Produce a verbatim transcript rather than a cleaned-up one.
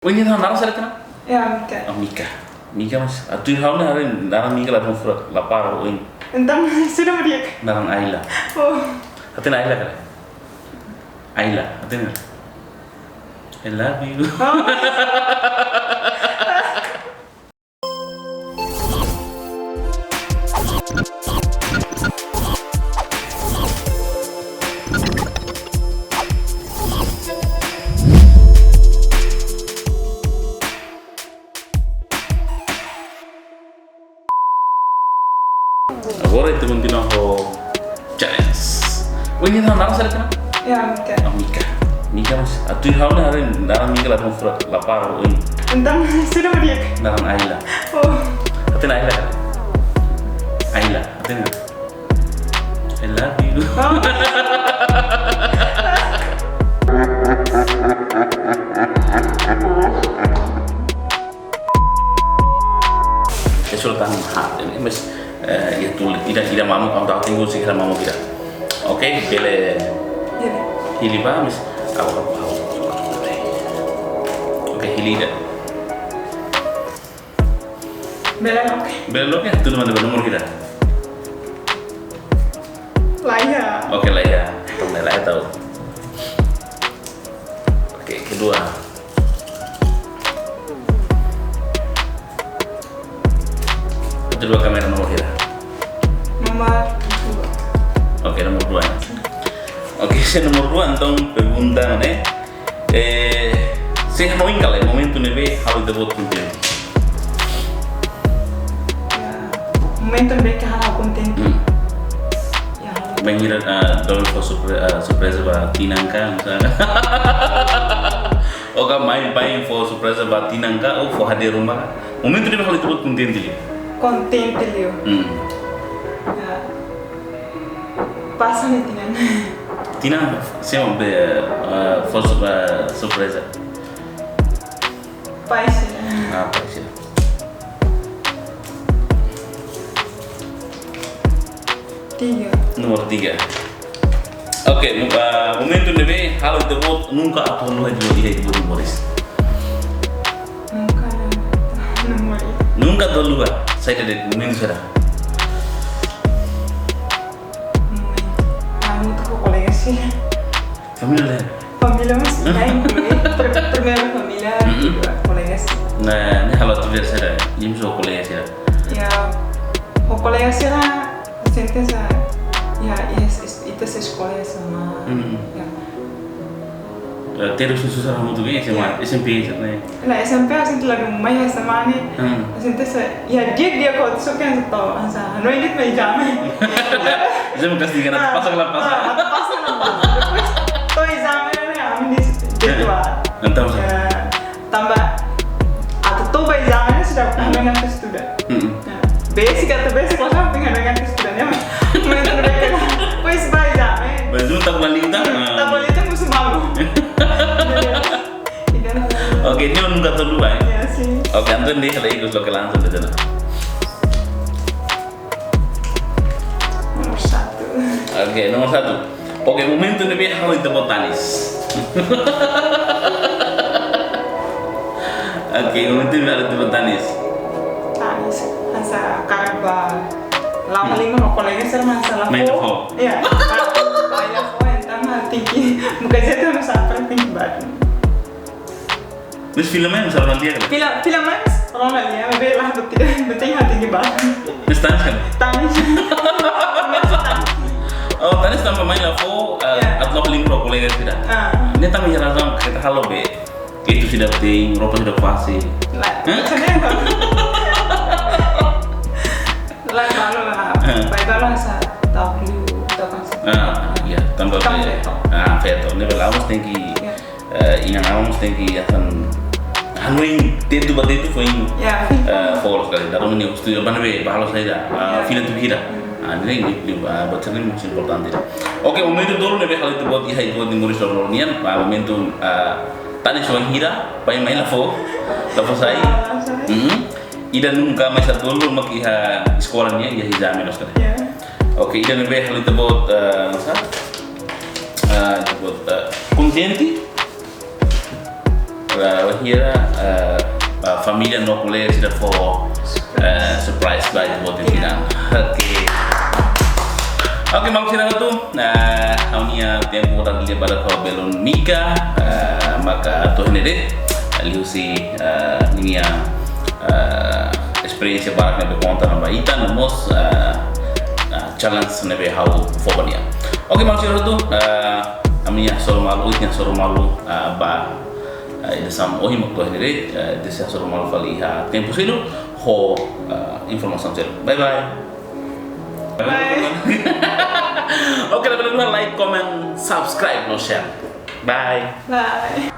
Ohin nia naran saida ita-nia? Ya, Mika. Ah, Mika. Mika, mas atu ha'u-nia naran, naran Mika la dong fura, la para ohin. Entaun, sira meriak. Naran Ayla. Oh. Hatene Ayla ka lae? Ayla, hatene? I love you. Oh. Agora ita kontinua ho challenge. Ohin nia naran saida ita-nia? Ya, Mika. Ah, Mika. Mika, mas atu ha'u-nia naran, naran Mika la dong fura, la para ohin. Entaun, sira meriak. Naran Ayla. Oh. Hatene Ayla ka lae? Ayla, hatene? I love you. Oh. Ita sura tan ha, ini mes, eh, ya tul, ida, ida mamuk, am tak tinggal sih kira mamuk kira. Oke, bele. Iya. Hili ba, mes, au, au, au. Oke, hili ida. Bele loke. Bele loke, atu mana nomor kira? Laiha. Oke, laiha. Tong laiha tahu. Oke, kedua. Kedua kamera nomor hira? Nomor dua. Oke, nomor dua ya. Oke, se nomor dua, entaun pergunta ne'e. Eh, se hanoin ka lae momentu ne'ebé halo ita-boot kontente? Ya, momentu ne'ebé ke halo kontente. Hmm. Ya, halo. Bainhira, ah, dolo fó surpre-, ah, surpreza ba tinan ka, misalnya. Ou ka mai, mai fó surpreza ba tinan ka, ou fó hadi'a ruma ka. Momentu ne'ebé halo ita-boot kontente liu. Kontente liu. Hmm. Ya. Pasa ne'e tinan. Tinan, se mak be, eh, fó su-, eh, surpreza. Pai sira. Ah, pai sira. Tiga. Nomor tiga. Oke, mo-, eh, momentu ne'ebé halo ita-boot nunka atu haluha iha ita-boot moris. Nunka atu haluha. Nunka atu haluha. Saida de'it momentu saida? Momentu. Ah, momentu ho kolega sira. Família lae? Família, mas lae inklui. Pr-, primeiru família, kedua kolega sira. Nah, ne'e halo atu ver saida, imi ho kolega sira. Ya, ho kolega sira, sente sa, ya, ya, es-, es-, ita sei eskola hanesan, ya. Ya, terus susah hamutuk, S M A, S M P, S M A. Nah, S M P, sente lagi mai S M A ne'e. Hmm. Sente sa, ya, dia, dia kau tu suka yang tahu, asa, no ini mai jam. Saya mau kasih kena pasang lah, pasang. Ah, pasang lah. Depois, to'o ezame ne'e, ami di jadwal. Entaun, ya, tanba atu to'o ba ezame ne'e sudah, hmm, hanoin atu estuda. Hmm. Ya. Besik atu besik, la sampai hanoin atu estuda, ya. Momentu ne'ebé ke, depois ba ezame. Ba ezame tak balik tak? Hmm, tak balik tak musim malu. Tidak. Oke, ini nunka atu haluha, eh? Ya, sih. Oke, antes di kalau ikut lo ke langsung ke sana. Nomor satu. Oke, nomor satu. Oke, momentu ne'ebé halo ita-boot tanis. Oke, momentu ne'ebé halo ita-boot tanis. Tanis, hanesan karik ba. La'o, hmm, halimar ho kolega sira, hanesan la fó. Mai la fó. Ya. Mai la fó, entaun mak tingki. Buka jeta no sapra tingki ba. Mas fila mai, mas orang dia kan? Fila, fila mai, mas orang dia, maibé la, betul, betul hati di bawah. Mas tanis kan? Tanis. Oh, tanis tanba mai la fó, eh, ya, atu la'o halimar ho kolega sira. Ah. Ne'e tanba iha razaun karik ita halo be. Itu sira te'in, roupa sira fase. La, hah? Macam mana? La, balu la. Hah? Bai balu hanesan tau liu, tau kan. Ah, ya, tanba be. Tanba be. Ah, feto. Ne'ebé la, mós tenke, ya, eh, inan-aman mós tenke hanesan hanoin tetu ba tetu foin. Ya. Eh, folos kali. Dado ni ustu ba ne'ebé ba halo saida. Ah, ya, fila tuir hira. Hmm. Ah, ne'e, ne'e, ne'e, ah, buat sira-ne'e mós importante. Oke, momentu dolu ne'ebé halo ita-boot, iha ita-boot nia moris dolu nian, ah, momentu, ah, tanis wainhira pai mai la fó, la fó sai. Ah, sai. Hmm. Ida nunka mai sa dolu mak iha eskola nian, iha ezame loos ka lae. Ya. Oke, ida ne'ebé halo ita-boot, eh, sa? Eh, ita-boot, eh, kontente. Para wainhira, eh, ba família no kolega sira fó, eh, surprise ba ita-boot nia tinan. Oke. Oke, maluk sira hotu, eh, ha'u-nia tempu atu lia badak ho belun Mika, eh, maka to'o iha ne'e de'it, liuhusi, eh, ninia, eh, esperiénsia barak ne'ebé konta ona ba ita, no mós, eh, eh, challenge ne'ebé ha'u fó ba nia. Oke, maluk sira hotu, eh, ami-nia hasoru malu, ita-nia hasoru malu, eh, ba eh, edisaun ohin mak to'o iha ne'e de'it, eh, ita sei hasoru malu fali iha tempu seluk ho, eh, informasaun seluk. Bye bye. Bye. Oke, labele haluha like, comment, subscribe no share. Bye. Bye.